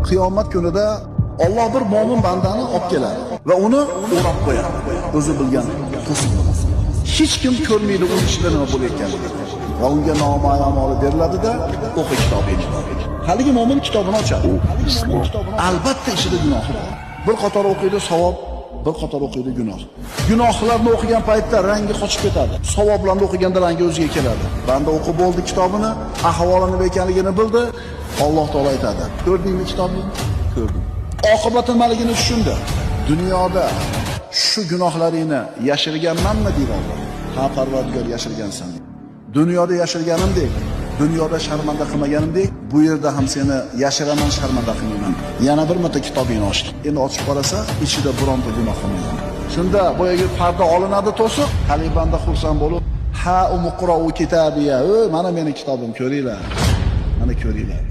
Qiyomat kunida Alloh bir mo'min bandani olib keladi va uni o'rab qo'yadi. O'zi bilgan to'siq bilan. Hech kim ko'rmaydi uni ichida nima bo'layotganligini. Va unga nomai amoli beriladi-da, o'qi kitobingni. Haligi mo'min kitobini ochadi. Albatta ichida gunohi bor. Bir qator o'qiydi savob, bir qator o'qiydi gunoh. Gunohlarni o'qigan paytda rangi qochib ketadi. Savoblarni o'qiganda rangi o'ziga keladi. Banda o'qib bo'ldi kitobini, ahvoli nima ekanligini bildi. Alloh taolo aytadi: "Ko'rdingmi kitobingni? Ko'rdim." Oqibati nimaligini tushundi. Dunyoda shu gunohlaringni yashirganmanmi deydi Alloh. Ha, Parvardigor, yashirgansan. Dunyoda yashirganimdek, dunyoda sharmanda qilmaganimdek, bu yerda ham seni yashiraman, sharmanda qilmayman. Yana bir marta kitobingni ochdi. Endi ochib qarasa, ichida bironta gunoh qilmagan. Shunda boyagi parda olinadi to'siq, haligi banda xursand bo'lib, ha umuqrou kitabiya, mana meni kitobim, ko'ringlar. Mana ko'ringlar.